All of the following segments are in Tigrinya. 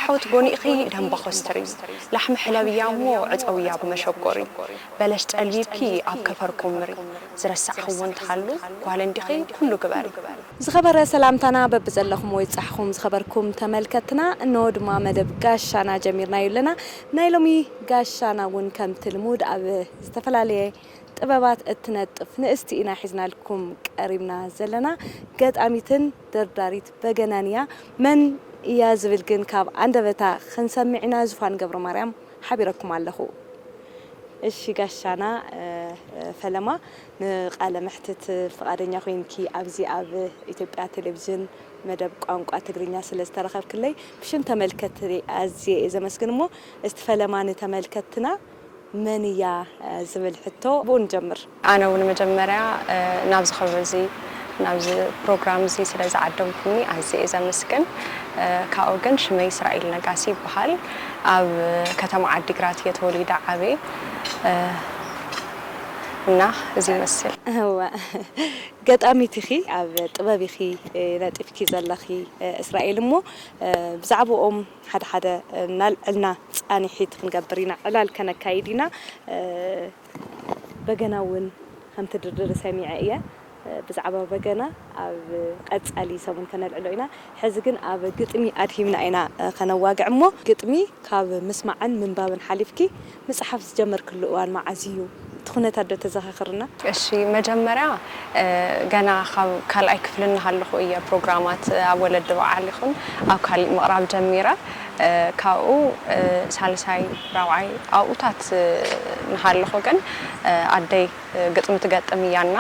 ዓወት ጎኒእኺ ደምበ ኮስትሪ፣ ላሕሚ ሕለብያ እሞ ዕፀውያ ብመሸጎሪ፣ በለስ ጠልቢብኪ ኣብ ከፈር ኩምሪ፣ ዝረሳዕኽዎ እንተሃሉ ጓል እንዲኺ ኩሉ ግበሪ። ዝኸበረ ሰላምታና በብዘለኹም ወይ ጻሕኹም ዝኸበርኩም ተመልከትና፣ እንሆ ድማ መደብ ጋሻና ጀሚርናዮ ኣለና። ናይ ሎሚ ጋሻና እውን ከምቲ ልሙድ ኣብ ዝተፈላለየ ጥበባት እትነጥፍ ንእስቲ ኢና ሒዝናልኩም ቀሪብና ዘለና። ገጣሚትን ደርዳሪት በገናን እያ። መን እያ ዝብል ግን ካብ ኣንደበታ ክንሰምዕ ኢና። ዙፋን ገብረማርያም ሓቢረኩም ኣለኹ። እሺ ጋሻና፣ እ፣ እ፣ ፈለማ ንቃለ መሕትት ፍቓደኛ ኮይንኪ ኣብዚ ኣብ ኢትዮጵያ ቴሌቪዥን መደብ ቋንቋ ትግርኛ ስለ ዝተረኸብክለይ ብሽም ተመልከትቲ ኣዝየ እየ ዘመስግን። እሞ እስቲ ፈለማ ንተመልከትና መን እያ፣ እ፣ ዝብል ሕቶ ብኡ ንጀምር። ኣነ እውን መጀመርያ፣ እ፣ ናብዚ ክብሪ እዚ፣ ናብዚ ፕሮግራም እዚ ስለ ዝዓደምኩምኒ ኣዝየ እየ ዘመስግን። እ፣ ካብኡ ግን ሽመይ እስራኤል ነጋሲ ይበሃል። ኣብ ከተማ ዓዲግራት እየ ተወሊደ ዓብየ። እ፣ እና እዚ ይመስል። እወ፣ ገጣሚት ኢኺ፣ ኣብ ጥበብ ኢኺ፣ እ፣ ነጢፍኪ ዘለኺ፣ እ፣ እስራኤል። እሞ፣ እ፣ ብዛዕባኦም ሓደ ሓደ እናልዐልና ጻንሒት ክንገብር ኢና፣ ዕላል ከነካይድ ኢና። እ፣ በገና እውን ከም ትድርድሪ ሰሚዐ እየ። እ፣ ብዛዕባ በገና ኣብ ቀጻሊ ሰሙን ከነልዕሎ ኢና። ሕዚ ግን ኣብ ግጥሚ ኣድሂብና ኢና፣ እ፣ ከነዋግዕ። እሞ ግጥሚ ካብ ምስማዕን ምንባብን ሓሊፍኪ ምጽሓፍ ዝጀመርክሉ እዋን መዓዝ እዩ? እቲ ኩነታት ዶ ተዘኻኽርና? እሺ፣ መጀመርያ፣ እ፣ ገና ካብ ካልኣይ ክፍሊ እናሃለኹ እየ ፕሮግራማት ኣብ ወለዲ በዓል ይኹን ኣብ ካሊእ ምቕራብ ጀሚረ። እ፣ ካብኡ፣ እ፣ ሳልሳይ፣ ራብዓይ ኣብኡታት፣ እ፣ እናሃለኹ ግን፣ እ፣ ኣደይ፣ እ፣ ግጥሚ ትገጥም እያ እና፣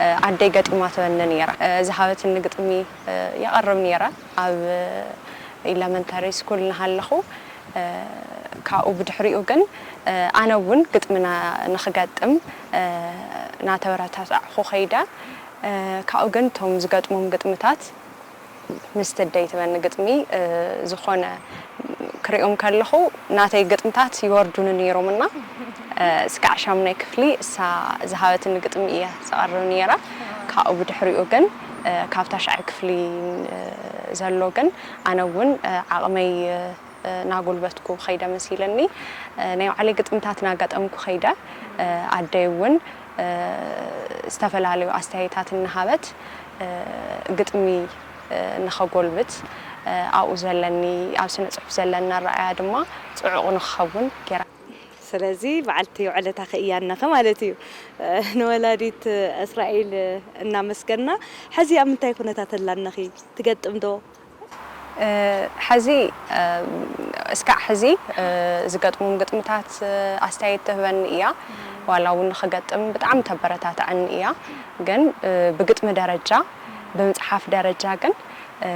እ፣ ኣደይ ገጢማትኒ ነይራ። እ፣ ዝሃበትኒ ግጥሚ፣ እ፣ የቕርብ ነይረ ኣብ ኢለመንተሪ ስኩል እናሃለኹ። እ፣ ካብኡ ብድሕሪኡ ግን፣ እ፣ ኣነ እውን ግጥሚ ና-፣ ንኽገጥም፣ እ፣ እናተበረታታዕኹ ኸይደ። እ፣ ካብኡ ግን እቶም ዝገጥሞም ግጥምታት ምስቲ ኣደይ ትበኒ ግጥሚ፣ እ፣ ዝኾነ ክሪኦም ከለኹ ናተይ ግጥምታት ይወርዱኒ ነይሮም እና፣ እ፣ እስካዕ ሻሙናይ ክፍሊ እሳ ዝሃበትኒ ግጥሚ እየ ዘቕርብ ነይረ። ካብኡ ብድሕሪኡ ግን፣ እ፣ ካብ ታሽዓይ ክፍሊ፣ እ፣ ዘሎ ግን ኣነ እውን፣ እ፣ ዓቕመይ፣ እ፣ እናጎልበትኩ ኸይደ መሲለኒ፣ እ፣ ናይ ባዕለይ ግጥምታት እናገጠምኩ ኸይደ። እ፣ ኣደይ እውን፣ እ፣ ዝተፈላለዩ ኣስተያየታት እናሃበት፣ እ፣ ግጥሚ፣ እ፣ ንኸጎልብት፣ እ፣ ኣብኡ ዘለኒ፣ ኣብ ስነ ጽሑፍ ዘለኒ ኣረኣእያ ድማ ጽዑቕ ንክኸውን ገይራ። ስለዚ በዓልቲ ውዕለታኺ እያ እነኸ ማለት እዩ። እ፣ ንወላዲት እስራኤል እናመስገና፣ ሕዚ ኣብ ምንታይ ኩነታት ኣላ እነኺ? ትገጥም ዶ? እ፣ ሕዚ፣ እ፣ እስካዕ ሕዚ፣ እ፣ ዝገጥሙም ግጥምታት፣ እ፣ ኣስተያየት ትህበኒ እያ። ዋላ እውን ንኽገጥም ብጣዕሚ ተበረታትዐኒ እያ። ግን፣ እ፣ ብግጥሚ ደረጃ፣ ብምፅሓፍ ደረጃ ግን፣ እ፣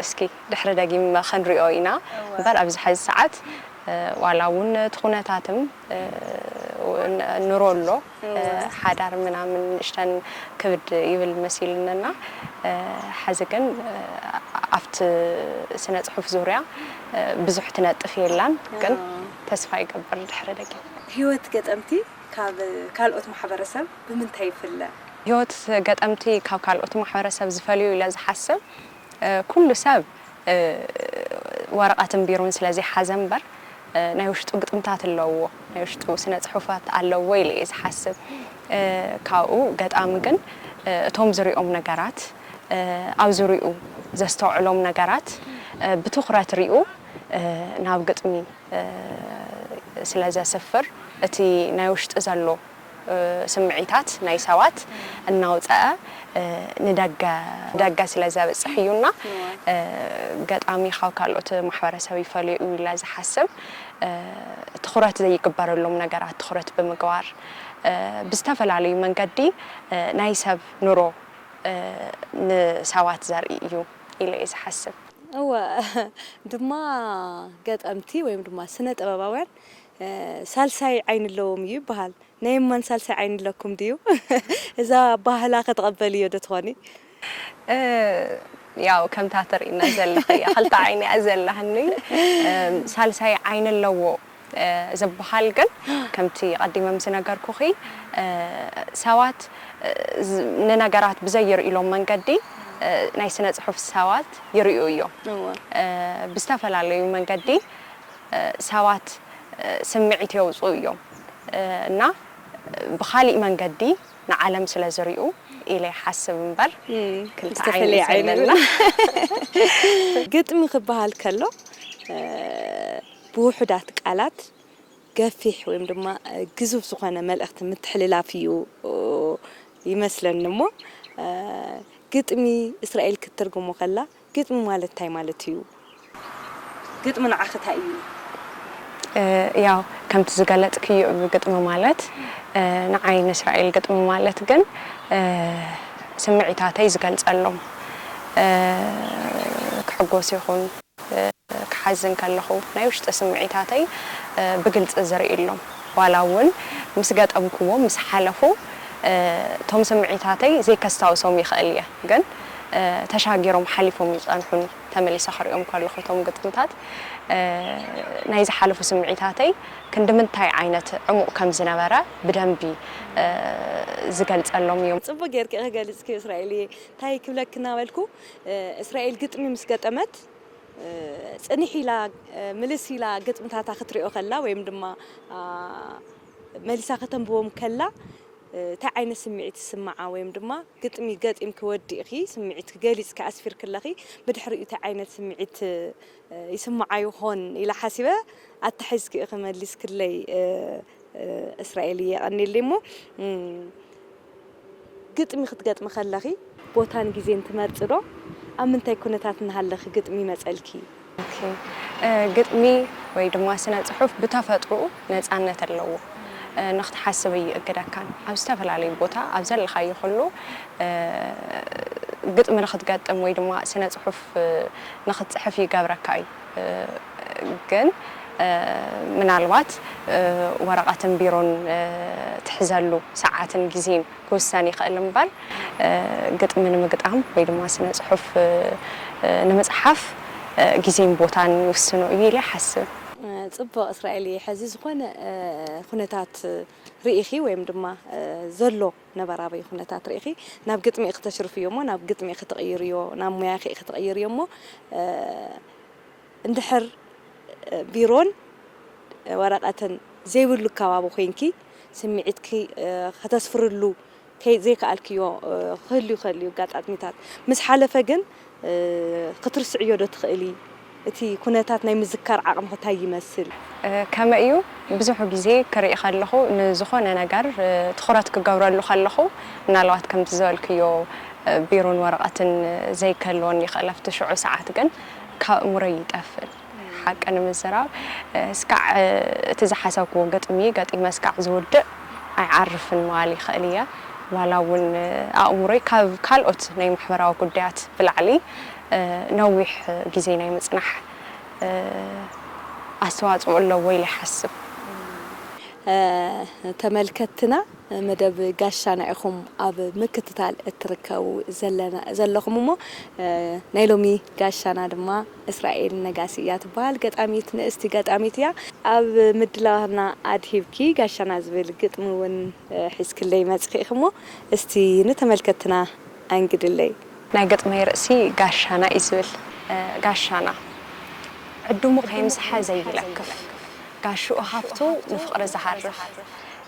እስኪ ድሕሪ ደጊም ክንሪኦ ኢና። እወ። እምበር ኣብዚ ሕዚ ሰዓት፣ እ፣ ዋላ እውን እቲ ኩነታትም፣ እ፣ ን-፣ ኑሮ ኣሎ። እወ። እ፣ ሓዳር ምናምን ንእሽተን ክብድ ይብል መሲሉንና። እ፣ ሕዚ ግን፣ እ፣ ኣብቲ ስነ ጽሑፍ ዙርያ፣ እ፣ ብዙሕ ትነጥፍ የላን፣ ግን እወ። ተስፋ ይገብር ድሕሪ ደጊም። ህይወት ገጠምቲ ካብ ካልኦት ማሕበረሰብ ብምንታይ ይፍለ? ህይወት ገጠምቲ ካብ ካልኦት ማሕበረሰብ ዝፈልዩ ኢለ ዝሓስብ፣ እ፣ ኩሉ ሰብ፣ እ፣ ወረቐትን ቢሮን ስለ ዘይሓዘ እምበር፣ እ፣ ናይ ውሽጡ ግጥምታት ኣለዎ፣ ናይ ውሽጡ ስነ ጽሑፋት ኣለዎ ኢለ እየ ዝሓስብ። እ፣ ካብኡ ገጣሚ ግን፣ እ፣ እቶም ዝሪኦም ነገራት፣ እ፣ ኣብ ዙሪኡ ዘስተውዕሎም ነገራት፣ እ፣ ብትኹረት ሪኡ፣ እ፣ ናብ ግጥሚ፣ እ፣ ስለ ዘስፍር፣ እቲ ናይ ውሽጢ ዘሎ፣ እ፣ ስምዒታት ናይ ሰባት እናውፀአ፣ እ፣ ንደገ፣ ደገ ስለ ዘብፅሕ እዩና፣ እዋ። እ፣ ገጣሚ ካብ ካልኦት ማሕበረሰብ ይፈልዮ እዩ ኢለ ዝሓስብ። እ፣ ትኹረት ዘይግበረሎም ነገራት ትኹረት ብምግባር፣ እ፣ ብዝተፈላለዩ መንገዲ፣ እ፣ ናይ ሰብ ኑሮ፣ እ፣ ንሰባት ዘርኢ እዩ ኢለ እየ ዝሓስብ። እወ፣ ድማ ገጠምቲ ወይም ድማ ስነ ጥበባውያን፣ እ፣ ሳልሳይ ዓይኒ ኣለዎም እዩ ይበሃል። ናይ የማን ሳልሳይ ዓይኒ ኣለኩም ድዩ? እዛ ኣበሃህላ ክትቐበልዮ ዶ ትኾኒ? እ፣ ያው ከምታ ትርእይና ዘለኺ እያ። ክልተ ዓይኒ እያ ዘለኒ። እ፣ ሳልሳይ ዓይኒ ኣለዎ፣ እ፣ ዝበሃል ግን ከምቲ ቀዲመ ምስ ነገርኩኺ፣ እ፣ ሰባት፣ እ፣ ዝ-፣ ንነገራት ብዘይርእይሎም መንገዲ፣ እ፣ ናይ ስነ ጽሑፍ ሰባት ይርእዩ እዮም። እወ። እ፣ ብዝተፈላለዩ መንገዲ፣ እ፣ ሰባት፣ እ፣ ስምዒት የውጽኡ እዮም። እ፣ እና ብኻሊእ መንገዲ ንዓለም ስለ ዝርእዩ ኢለ ይሓስብ እምበር፣ እም፣ ክልተ ዝተፈለየ ዓይኒ ዓይኒ ዘለና። ግጥሚ ክበሃል ከሎ፣ እ፣ ብውሑዳት ቃላት ገፊሕ ወይም ድማ ግዙፍ ዝኾነ መልእኽቲ ምትሕልላፍ እዩ ይመስለኒ እሞ፣ እ፣ ግጥሚ እስራኤል ክትትርጉሞ ከላ፣ ግጥሚ ማለት እንታይ ማለት እዩ? ግጥሚ ንዓኺ እንታይ እዩ? እ፣ ያው ከምቲ ዝገለጽክዮ እዩ፣ ግጥሚ ማለት፣ እ፣ ንዓይ ንእስራኤል ግጥሚ ማለት ግን፣ እ፣ ስምዒታተይ ዝገልጸሎም፣ እ፣ ክሕጎስ ይኹን፣ እ፣ ክሓዝን ከለኹ ናይ ውሽጢ ስምዒታተይ፣ እ፣ ብግልጺ ዝርእየሎም፣ ዋላ እውን ምስ ገጠምክዎም ምስ ሓለፉ፣ እ፣ እቶም ስምዒታተይ ዘይከስታውሶም ይኽእል እየ፣ ግን፣ እ፣ ተሻጊሮም ሓሊፎም ይጸንሑኒ። ተመሊሰ ክርእዮም ከለኹ እቶም ግጥምታት፣ እ፣ ናይ ዝሓለፉ ስምዒታተይ ክንዲ ምንታይ ዓይነት ዕሙቕ ከም ዝነበረ ብደንቢ፣ እ፣ ዝገልጸሎም እዮም። ጽቡቕ ጌርኪ ኢኺ ገሊጽክዮ እስራኤልየ። እንታይ ክብለኪ እናበልኩ፣ እ፣ እስራኤል ግጥሚ ምስ ገጠመት፣ እ፣ ጽንሕ ኢላ፣ እ፣ ምልስ ኢላ ግጥምታታ ክትሪኦ ከላ ወይም ድማ፣ አ፣ መሊሳ ከተንብቦም ከላ፣ እ፣ እንታይ ዓይነት ስምዒት ይስምዓ ወይም ድማ ግጥሚ ገጢምኪ ወዲእኺ ስምዒትኪ ገሊጽኪ ኣስፊርኪ ኣለኺ፣ ብድሕሪኡ እንታይ ዓይነት ስምዒት፣ እ፣ ይስምዓ ይኾን ኢለ ሓሲበ ኣተሓሒዝኪ ኢኺ መሊስክለይ፣ እ፣ እ፣ እስራኤል የቐንየለይ እሞ፣ እም፣ ግጥሚ ክትገጥሚ ከለኺ ቦታን ግዜን ትመርጺ ዶ? ኣብ ምንታይ ኩነታት እናሃለኺ ግጥሚ ይመጸልኪ? ኦኬ። እ፣ ግጥሚ ወይ ድማ ስነ ጽሑፍ ብተፈጥሮኡ ነጻነት ኣለዎ። እ፣ ንኽትሓስብ ኣይእግደካን። ኣብ ዝተፈላለዩ ቦታ፣ ኣብ ዘለኻዮ ኩሉ፣ እ፣ ግጥሚ ንኽትገጥም ወይ ድማ ስነ ጽሑፍ፣ እ፣ ንኽትጽሕፍ ይገብረካ እዩ። እ፣ ግን፣ እ፣ ምናልባት፣ እ፣ ወረቐትን ቢሮን፣ እ፣ ትሕዘሉ ሰዓትን ግዜን ክውሰን ይኽእል እምበር፣ እ፣ ግጥሚ ንምግጣም ወይ ድማ ስነ ጽሑፍ፣ እ፣ እ፣ ንምጽሓፍ፣ እ፣ ግዜን ቦታን ይውስኖ እዩ ኢለ ይሓስብ። እ፣ ጽቡቕ እስራኤል፣ ሕዚ ዝኾነ፣ እ፣ ኩነታት ርኢኺ ወይም ድማ፣ እ፣ ዘሎ ነባራዊ ኩነታት ርኢኺ ናብ ግጥሚ ኢኺ ተሽርፍዮ እሞ ናብ ግጥሚ ኢኺ ትቕይርዮ፣ ናብ ሙያኺ ኢኺ ትቕይርዮ እሞ፣ እ፣ እንድሕር ቢሮን ወረቐትን ዘይብሉ ከባቢ ኮይንኪ ስምዒትኪ፣ እ፣ ከተስፍርሉ ከይ-፣ ዘይከኣልክዮ፣ እ፣ ክህሉ ይኽእል እዩ ኣጋጣሚታት። ምስ ሓለፈ ግን፣ እ፣ ክትርስዕዮ ዶ ትኽእሊ? እቲ ኩነታት ናይ ምዝካር ዓቕምኺ እንታይ ይመስል? እ፣ ከመይ እዩ? ብዙሕ ግዜ ክርኢ ከለኹ ንዝኾነ ነገር፣ እ፣ ትኹረት ክገብረሉ ከለኹ፣ ምናልባት ከምቲ ዝበልክዮ፣ እ፣ ቢሮን ወረቐትን ዘይከልወኒ ይኽእል ኣብቲ ሽዑ ሰዓት፣ ግን ካብ ኣእምሮይ ይጠፍእ። ሓቂ ንምዝራብ፣ እ፣ እስካዕ፣ እ፣ እቲ ዝሓሰብክዎ ግጥሚ ገጢመ እስካዕ ዝውድእ ኣይዓርፍን ምባል ይኽእል እየ። ዋላ እውን፣ እ፣ ኣእምሮይ ካብ ካልኦት ናይ ማሕበራዊ ጉዳያት ብላዕሊ፣ እ፣ ነዊሕ ግዜ ናይ ምጽናሕ፣ እ፣ ኣስተዋጽኦ ኣለዎ ኢለ ይሓስብ። እ፣ ተመልከትትና፣ መደብ ጋሻና ኢኹም ኣብ ምክትታል እትርከቡ ዘለና፣ ዘለኹም እሞ፣ እ፣ ናይ ሎሚ ጋሻና ድማ እስራኤል ነጋሲ እያ ትበሃል። ገጣሚት፣ ንእስቲ ገጣሚት እያ። ኣብ ምድላዋትና ኣድሂብኪ ጋሻና ዝብል ግጥሚ እውን፣ እ፣ ሒዝክለይ መጽኺ ኢኺ እሞ፣ እስቲ ንተመልከትና ኣንግድለይ። ናይ ግጥመይ ርእሲ ጋሻና እዩ ዝብል። እ፣ ጋሻና ዕዱሙ ከይምስሐ ዘይለክፍ፣ ጋሽኡ ሃፍቱ ንፍቕሪ ዝሃርፍ፣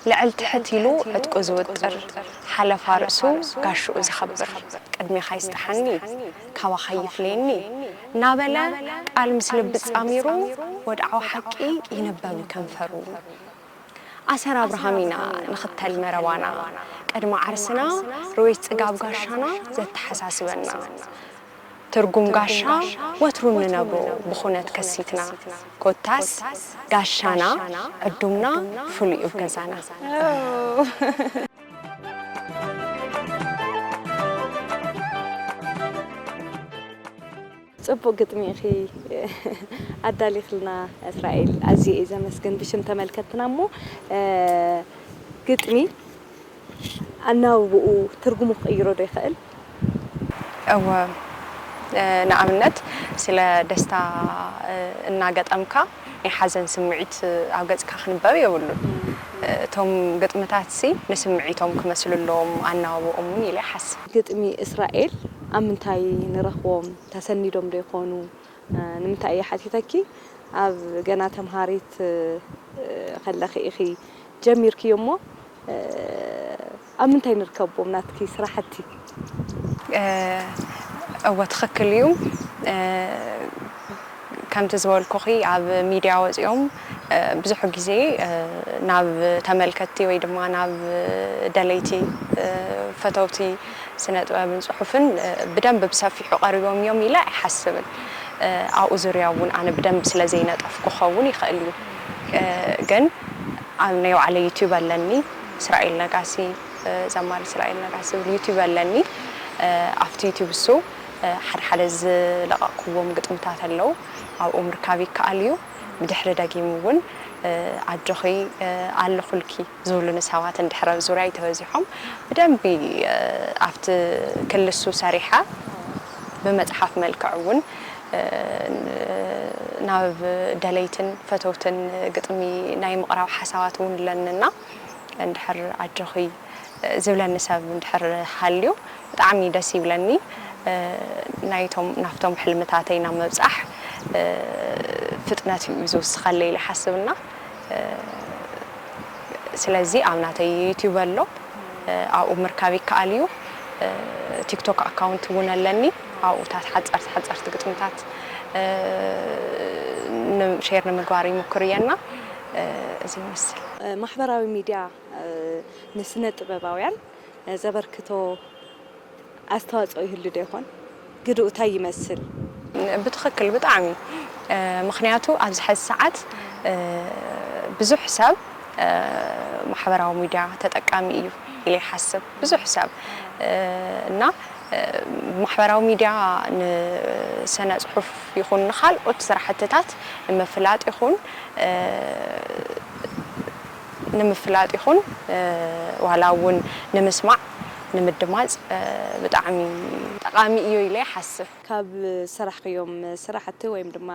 ልዕል ትሕት ኢሉ ዕጥቁ ዝውጥር፣ ሓለፋ ርእሱ ጋሽኡ ዘኸብር፣ ቅድሜኻ ይስጥሓኒ፣ ካባኻ ይፍለየኒ እናበለ ቃል ምስ ልቢ ጻሚሩ፣ ወድዓዊ ሓቂ ይንበብ ከንፈሩ። ኣሰር ኣብርሃም ኢና ንኽተል መረባና፣ ቅድሚ ዓርስና ርዌት ጽጋብ ጋሻና ዘተሓሳስበና። ትርጉም ጋሻ ወትሩ ንነብሮ ብኹነት ከሲትና፣ ኮታስ ጋሻና ዕዱምና ፍሉይ እዩ ገዛና። ጽቡቕ ግጥሚ ኢኺ ኣዳሊኽልና እስራኤል፣ ኣዝየ እየ ዘመስግን ብሽም ተመልከትና። እሞ፣ እ፣ ግጥሚ ኣናብብኡ ትርጉሙ ክቕይሮ ዶ ይኽእል? እወ፣ እ፣ ንኣብነት ስለ ደስታ፣ እ፣ እናገጠምካ ናይ ሓዘን ስምዒት ኣብ ገጽካ ክንበብ የብሉን። እ፣ እቶም ግጥምታትሲ ንስምዒቶም ክመስሉ ኣለዎም ኣናብብኦም እውን ኢለ ይሓስብ። ግጥሚ እስራኤል ኣብ ምንታይ ንረኽቦም? ተሰኒዶም ዶ ይኾኑ? እ፣ ንምንታይ እየ ሓቲተኪ? ኣብ ገና ተምሃሪት፣ እ፣ ከለኺ ኢኺ ጀሚርክዮ እሞ፣ እ፣ ኣብ ምንታይ ንርከቦም ናትኪ ስራሕቲ? እ፣ እወ፣ ትኽክል እዩ። እ፣ ከምቲ ዝበልኩኺ፣ ኣብ ሚድያ ወፂኦም፣ እ፣ ብዙሕ ግዜ፣ እ፣ ናብ ተመልከትቲ ወይ ድማ ናብ ደለይቲ፣ እ፣ ፈተውቲ ስነ ጥበብን ጽሑፍን፣ እ፣ ብደንብ ብሰፊሑ ቀሪቦም እዮም ኢለ ኣይሓስብን። እ፣ ኣብኡ ዙርያ እውን ኣነ ብደንብ ስለ ዘይነጠፍኩ ክኸውን ይኽእል እዩ። እ፣ ግን ኣብ ናይ ባዕለይ ዩቲዩብ ኣለኒ፣ እስራኤል ነጋሲ፣ እ፣ ዘማሪ እስራኤል ነጋሲ ዝብል ዩቲዩብ ኣለኒ። እ፣ ኣብቲ ዩቲዩብ እሱ፣ እ፣ ሓደ ሓደ ዝለቐቕኩዎም ግጥምታት ኣለዉ። ኣብኡ ምርካብ ይከኣል እዩ። ብድሕሪ ደጊሙ እውን፣ እ፣ ኣጆኺ፣ እ፣ ኣለኹልኪ ዝብሉኒ ሰባት እንድሕር ኣብ ዙርያይ ተበዚሖም፣ ብደንቢ፣ እ፣ ኣብቲ ክሊ እሱ ሰሪሐ፣ ብመጽሓፍ መልክዕ እውን፣ እ፣ ናብ ደለይትን ፈተውትን ግጥሚ ናይ ምቕራብ ሓሳባት እውን ኣለንና። እንድሕር ኣጆኺ ዝብለኒ ሰብ እንድሕር ሃልዩ፣ ብጣዕሚ ደስ ይብለኒ። እ፣ ናይቶም፣ ናብቶም ሕልምታተይ ናብ ምብጻሕ፣ እ፣ ፍጥነት እዩ ዝውስኸለይ ኢለ ይሓስብና። እ፣ ስለዚ ኣብ ናተይ ዩቲዩብ ኣሎ፣ እ፣ ኣብኡ ምርካብ ይከኣል እዩ። እ፣ ቲክቶክ ኣካውንት እውን ኣለኒ። ኣብኡታት ሓጸርቲ ሓጸርቲ ግጥምታት፣ እ፣ ን-፣ ሼር ንምግባር ይምኩር እየና። እ፣ እዚ ይመስል። እ፣ ማሕበራዊ ሚድያ፣ እ፣ ንስነ ጥበባውያን፣ እ፣ ዘበርክቶ ኣስተዋጽኦ ይህሉ ዶ ይኾን? ግድኡ እንታይ ይመስል? ብትኽክል፣ ብጣዕሚ። እ፣ ምኽንያቱ ኣብዚ ሕዚ ሰዓት፣ እ፣ ብዙሕ ሰብ፣ እ፣ ማሕበራዊ ሚድያ ተጠቃሚ እዩ ኢለ ይሓስብ። ብዙሕ ሰብ፣ እ፣ እና፣ እ፣ ማሕበራዊ ሚድያ ንስነ ጽሑፍ ይኹን ንኻልኦት ስራሕትታት ንምፍላጥ ይኹን፣ እ፣ ንምፍላጥ ይኹን፣ እ፣ ዋላ እውን ንምስማዕ፣ ንምድማጽ፣ እ፣ ብጣዕሚ ጠቓሚ እዩ ኢለ ይሓስብ። ካብ ዝሰራሕክዮም ስራሕቲ ወይም ድማ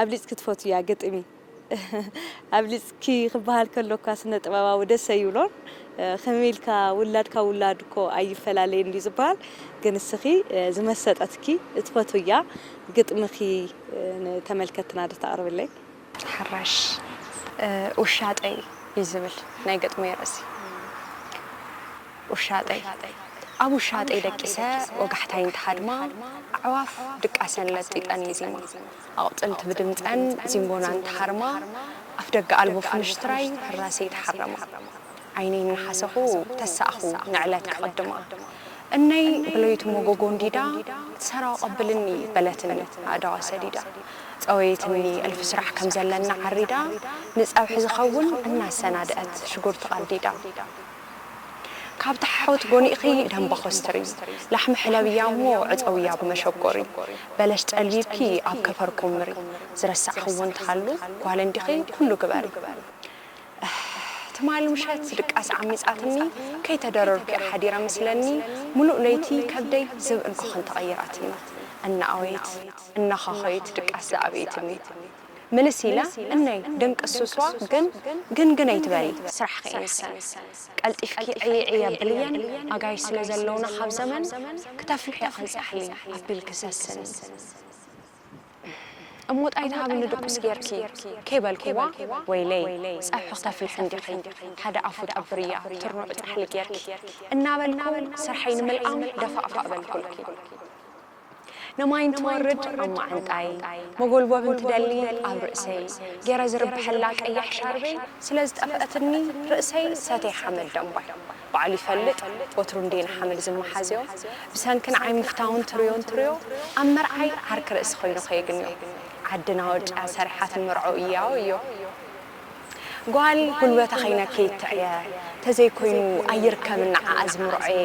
ኣብሊጽኪ ትፈትውያ ግጥሚ? ኣብሊጽኪ ክበሃል ከሎ እኳ ስነ ጥበባዊ ደስ ኣይብሎን። እ፣ ከመይ ኢልካ ውላድ ካብ ውላድ እኮ ኣይፈላለየን ድዩ ዝበሃል? ግን እስኺ፣ እ፣ ዝመሰጠትኪ እትፈትውያ ግጥምኺ፣ እ፣ ንተመልከትና ዶ ተቕርብለይ? ሓራሽ፣ እ፣ ውሻጠይ እዩ ዝብል ናይ ግጥመይ ርእሲ። ውሻጠይ። ኣብ ውሻጠይ ደቂሰ ወጋሕታይ እንትሃድማ፣ ኣዕዋፍ ድቃሰን ለጢጠን የዚማ። ኣቑጽልቲ ብድምጸን ዚንጎና እንትሃርማ፣ ኣፍ ደገ ኣልቦ ፍንሽትራይ ህራሰይ ተሓረማ። ዓይነይ እናሓሰኹ ተሳእኹ ንዕለት ክቕድማ። እነይ ብለይቱ መጎጎ እንዲዳ፣ እቲ ሰራው ቀብልኒ በለትኒ ኣእዳዋ ሰዲዳ። ጸወየትኒ እልፊ ስራሕ ከም ዘለና ዓሪዳ፣ ንጸብሒ ዝኸውን እናሰናድአት ሽጉርቲ ቀርዲዳ። ካብቲ ሓውት ጎኒእኺ ደምበ ኮስትሪ፣ ላሕሚ ሕለብያ እሞ ዕጸውያ ብመሸኮሪ። በለስ ጠልቢብኪ ኣብ ከፈር ኩምሪ፣ ዝረሳዕኽዎ እንተሃሉ ጓል እንዲኺ ኩሉ ግበሪ። ትማሊ ምሸት ድቃስ ዓሚጻትኒ፣ ከይተደረርኩ እየ ሓዲረ መስለኒ። ምሉእ ለይቲ ከብደይ ዝብ እንኮኸን ተቐይራትኒ። እናኣወየት እናኻኸየት ድቃስ ዝኣበየትኒ። ምልስ ኢለ፣ እነይ ድንቂ ሱስዋ፣ ግን፣ ግን፣ ግን ኣይትበሊ። ስራሕኺ እየ ንሰን። ቀልጢፍኪ ዕይዕይ ኣብልየን፣ ኣጋይሽ ስለ ዘለውና ካብ ዘመን፣ ክተፍልሕዮ ከንጻሕሊ ኣቢልኪ ሰስን። እሞ ጣይ ትሃብኒ ድቁስ ጌርኪ ከይበልክዋ፣ ወይለይ፣ ጸብሒ ክተፍልሒ እንዲኺ፣ ሓደ ኣፉ ጠብርያ፣ ትርኑዕ ጻሕሊ ጌርኪ እናበልኩ፣ ስርሐይ ንምልኣም ደፋእፋእ በልኩልኪ። ንማይ እንትወርድ ኣብ ማዓንጣይ፣ መጎልበቢ እንትደሊ ኣብ ርእሰይ፣ ጌረ ዝርብሐላ ቀያሕ ሻርበይ ስለ ዝጠፍአትኒ፣ ርእሰይ ሰተየ ሓመድ ደምባይ። ባዕሉ ይፈልጥ፣ ወትሩ እንድየ ንሓመድ ዝመሓዝዮ። ብሰንኪ ንዓይ ምፍታው እንትርዮ እንትርዮ፣ ኣብ መርዓይ ዓርኪ ርእሲ ኮይኑ ከየግንዮ። ዓድና ወርጫ ሰሪሓ ትምርዖ እያው እዮ። ጓል ጉልበታ ከይነከየት ትዕየ፣ ተዘይኮይኑ ኣይርከብን ንዓኣ ዝምርዖየ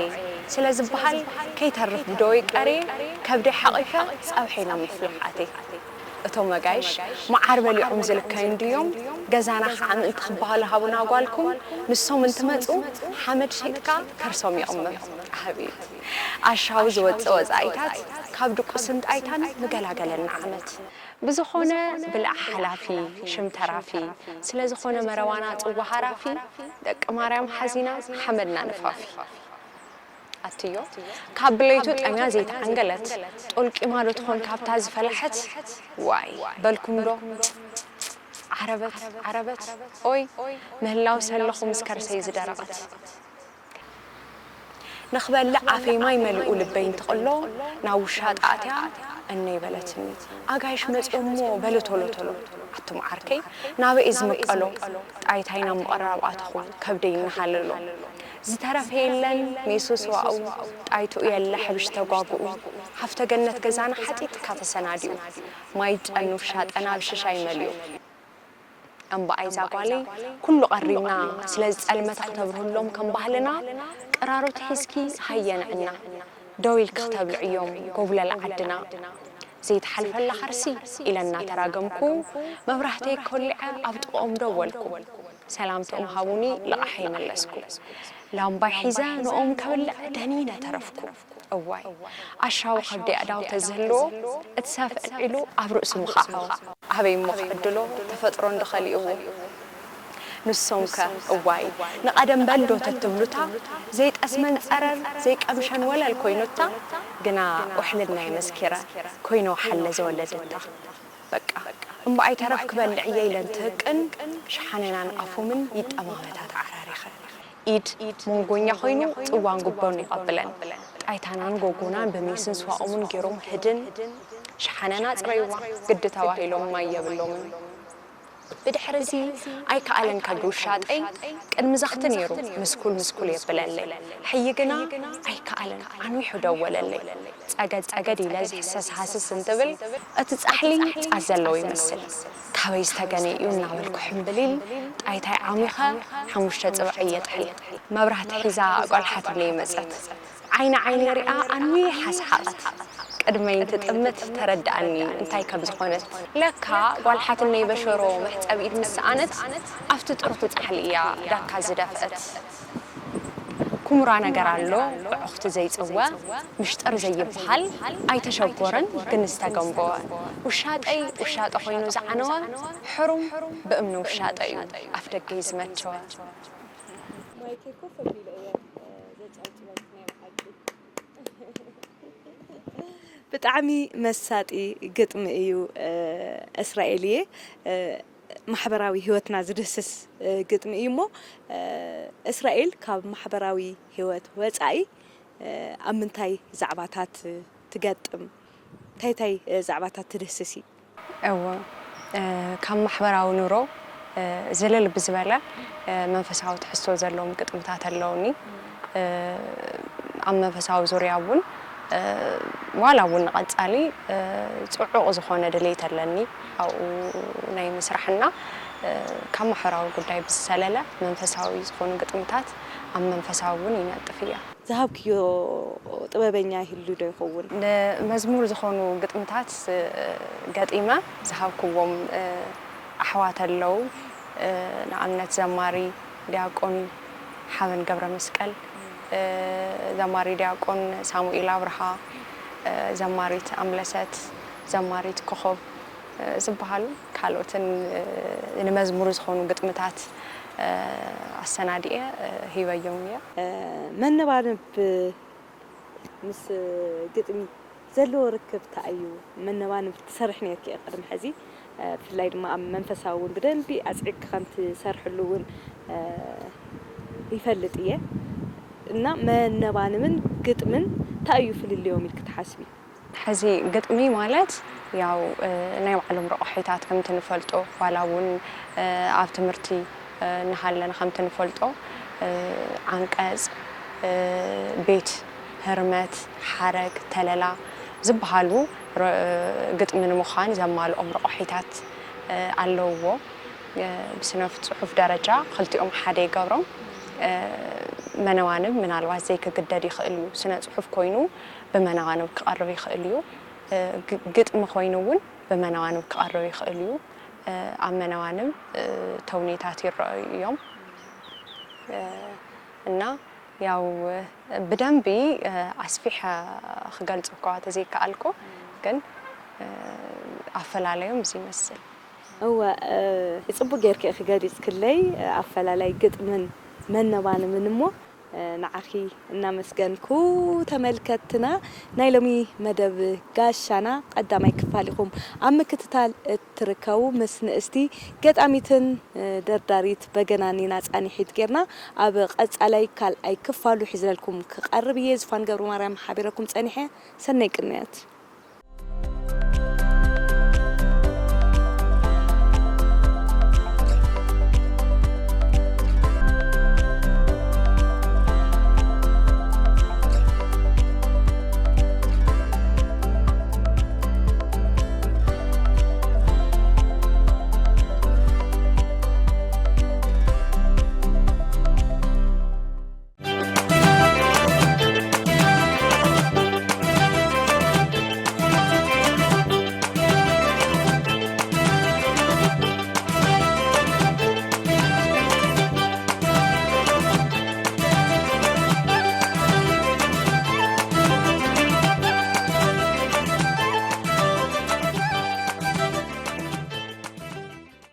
ስለ ዝበሃል፣ ከይተርፍ ብደወይ ቀርየ፣ ከብደይ ሓቒፈ ጸብሐይ ናብ ምፍላሕ ኣትየ። እቶም ኣጋይሽ መዓር በሊዖም ዝልከዩ እንድዮም፣ ገዛና ከዓ ምእንቲ ክበሃሉ ሃቡና ጓልኩም፣ ንሶም እንትመጹ ሓመድ ሸይጥካ ከርሶም ይቕመም። ኣቤት ኣሻዊ ዝወጽእ ወጻኢታት፣ ካብ ድቁስን ጣይታን ምገላገለና ዓመት። ብዝኾነ ብላዕ ሓላፊ፣ ሽም ተራፊ፣ ስለ ዝኾነ መረዋና ጽዋ ሃራፊ፣ ደቂ ማርያም ሓዚና ሓመድና ንፋፊ። ኣትዮ ካብ ብለይቱ ጠምያ ዘይተዓንገለት፣ ጦልቂማ ዶ ትኾን ካብታ ዝፈላሐት? ዋይ በልኩም ዶ? ዓረበት ዓረበት ኦይ፣ ምህላው ሰለኹ ምስ ከርሰይ ዝደረቐት። ንኽበልዕ ኣፈይ ማይ መሊኡ ልበይ እንትቕሎ፣ ናብ ውሻጠ ኣትያ እነይ በለትኒ። ኣጋይሽ መጺኦሞ በሊ ቶሎ ቶሎ። ኣቱም ዓርከይ ናበይ ዝምቀሎ? ጣይታይ ናብ ምቕራብ ኣተኹ ከብደይ እናሃለሎ። ዝተረፈ የለን ሜሱ ስዋኡ፣ ጣይትኡ የለ ሕብሽ ተጓጉኡ። ሃፍተ ገነት ገዛና ሓጢጥካ ተሰናዲኡ። ማይ ጨኑ ውሻጠና ብሽሻይ መሊኡ። እምበኣይ እዛ ጓለይ ኩሉ ቀሪብና፣ ስለ ዝጸልመተ ክተብርህሎም ከም ባህልና፣ ቅራሮት ሒዝኪ ሃየ ንዕና፣ ደው ኢልኪ ክተብልዕዮም ጎብለል ዓድና። ዘይተሓልፈላ ከርሲ ኢለ እናተራገምኩ፣ መብራህተይ ኮሊዐ ኣብ ጥቕኦም ደው በልኩ። ሰላምትኦም ሃቡኒ ልቓሐይ መለስኩ። ላምባይ ሒዘ ንኦም ከብልዕ ደኒነ ተረፍኩ። እዋይ ኣሻዊ ከብዲ ኣእዳው ተዝህልዎ፣ እቲ ሰብ ዕልዒሉ ኣብ ርእሱ ምኸዓዎ። ኣበይ እሞ ክዕድሎ ተፈጥሮ እንዶ ከሊእዎ። ንሶምከ እዋይ ንቐደም በል ዶ ተትብሉታ፣ ዘይጠስመን ጸረር ዘይቀምሸን ወለል ኮይኑታ፣ ግና ውሕልናይ መስኪረ ኮይኖ ሓለ ዘወለደታ። በቃ እምበኣይ ተረፍ ክበልዕ እየ ኢለን ትህቅን፣ ሸሓነናን ኣፎምን ይጠማመታ ተዓራሪኸን። ኢድ መንጎኛ ኮይኑ ጽዋን ጉቦን ይቐብለን። ጣይታናን ጎጎናን ብሜስን ስዋኦምን ገይሮም ህድን፣ ሸሓነና ጽረይዋ ግዲ ተባሂሎም ማይ የብሎምን። ብድሕሪ እዚ ኣይከኣለን ከብዲ ውሻጠይ ቅድሚ ዘኽቲ ነይሩ ምስኩል ምስኩል የብለለይ። ሕይ ግና ኣይከኣለን ኣንዊሑ ደወለለይ። ጸገድ ጸገድ ኢለ ዝሕሰስ ሃስስ እንትብል፣ እቲ ጻሕሊ ጻት ዘለዎ ይመስል። ካበይ ዝተገነ እዩ እናበልኩ ሕምብሊል ጣይታይ ዓሚኸ ሓሙሽተ ጽባሕ እየ ጥሕል። መብራህቲ ሒዛ ጓል ሓትነይ መጸት። ዓይኒ ዓይነይ ሪኣ ኣንዊሓ ሰሓቐት። ቅድመይ እንትጥምት ተረድኣኒ እንታይ ከም ዝኾነት። ለካ ጓል ሓትነይ በሸሮ መሕጸቢ ኢድ ምስ ሰኣነት ኣብቲ ጥርሑ ጻሕሊ እያ ዳካ ዝደፍአት። ኩምራ ነገር ኣሎ ብዕኹቲ ዘይጽወ፣ ምሽጥር ዘይበሃል ኣይተሸጎረን ግን ዝተገምገወ። ውሻጠይ ውሻጠ ኮይኑ ዝዓነወ፣ ሕሩም ብእምኒ ውሻጠ እዩ ኣፍ ደገይ ዝመቸወ። ማይከይ ኮፍ ኣቢለ እየ ዘጫውጭወልኪ ናይ ብሓቂ። ብጣዕሚ መሳጢ ግጥሚ እዩ። እስራኤልየ፣ ማሕበራዊ ህይወትና ዝድህስስ ግጥሚ እዩ እሞ፣ እስራኤል ካብ ማሕበራዊ ህይወት ወፃኢ ኣብ ምንታይ ዛዕባታት ትገጥም? እንታይ እንታይ ዛዕባታት ትድህስሲ? እወ፣ ካብ ማሕበራዊ ኑሮ ዝልል ብዝበለ መንፈሳዊ ትሕዝቶ ዘለዎም ግጥምታት ኣለውኒ። ኣብ መንፈሳዊ ዙርያ እውን ዋላ እውን ንቐጻሊ ጽዑቕ ዝኾነ ድሌት ኣለኒ ኣብኡ ናይ ምስራሕ እና ካብ ማሕበራዊ ጉዳይ ብዝሰለለ መንፈሳዊ ዝኾኑ ግጥምታት ኣብ መንፈሳዊ እውን ይነጥፍ እየ። ዝሃብክዮ ጥበበኛ ይህሉ ዶ ይኸውን? ንመዝሙር ዝኾኑ ግጥምታት ገጢመ ዝሃብክዎም ኣሕዋት ኣለዉ። ንኣብነት ዘማሪ ዲያቆን ሓበን ገብረመስቀል፣ ዘማሪ ዲያቆን ሳሙኤል ኣብርሃ፣ ዘማሪት ኣምለሰት፣ ዘማሪት ኮኾብ ዝበሃሉ ካልኦትን ንመዝሙር ዝኾኑ ግጥምታት ኣሰናዲኤ ሂበዮም እየ። መነባንብ ምስ ግጥሚ ዘለዎ ርክብ እንታይ እዩ? መነባንብ ትሰርሒ ነርኪ እየ ቅድሚ ሕዚ፣ ብፍላይ ድማ ኣብ መንፈሳዊ እውን ብደንቢ ኣፅዒግኪ ከም ትሰርሕሉ እውን ይፈልጥ እየ። እና መነባንብን ግጥምን እንታይ እዩ ፍልልዮም ኢልኪ ትሓስቢ? ሕዚ ግጥሚ ማለት ያው ናይ ባዕሎም ረቑሒታት ከምቲ ንፈልጦ ዋላ እውን ኣብ ትምህርቲ እናሃለና ከምቲ ንፈልጦ ዓንቀፅ፣ ቤት፣ ህርመት፣ ሓረግ፣ ተለላ ዝበሃሉ ግጥሚ ንምዃን ዘማልኦም ረቑሒታት ኣለውዎ። ብስነ ፅሑፍ ደረጃ ክልቲኦም ሓደ ይገብሮም። መነባንብ ምናልባት ዘይክግደድ ይኽእል እዩ። ስነ ፅሑፍ ኮይኑ ብመነባንብ ክቐርብ ይኽእል እዩ። ግጥሚ ኮይኑ እውን ብመነባንብ ክቐርብ ይኽእል እዩ። ኣብ መነባንብ ተውኔታት ይረኣዩ እዮም። እና ያው ብደንቢ ኣስፊሐ ክገልጾ እኳ ተዘይከኣልኩ፣ ግን ኣፈላለዮም እዚ ይመስል። እወ፣ ጽቡቅ ጌርኪ ኢኺ ገሊጽክለይ ኣፈላላይ ግጥምን መነባንብን እሞ ንዓኺ እናመስገንኩ፣ ተመልከትትና፣ ናይ ሎሚ መደብ ጋሻና ቀዳማይ ክፋል ኢኹም ኣብ ምክትታል እትርከቡ። ምስ ንእስቲ ገጣሚትን ደርዳሪት በገናን ኢና ጻንሒት ጌርና። ኣብ ቀጻላይ ካልኣይ ክፋሉ ሒዝለልኩም ክቐርብ እየ። ዝፋን ገብረ ማርያም ሓቢረኩም ጸኒሐ። ሰናይ ቅንያት።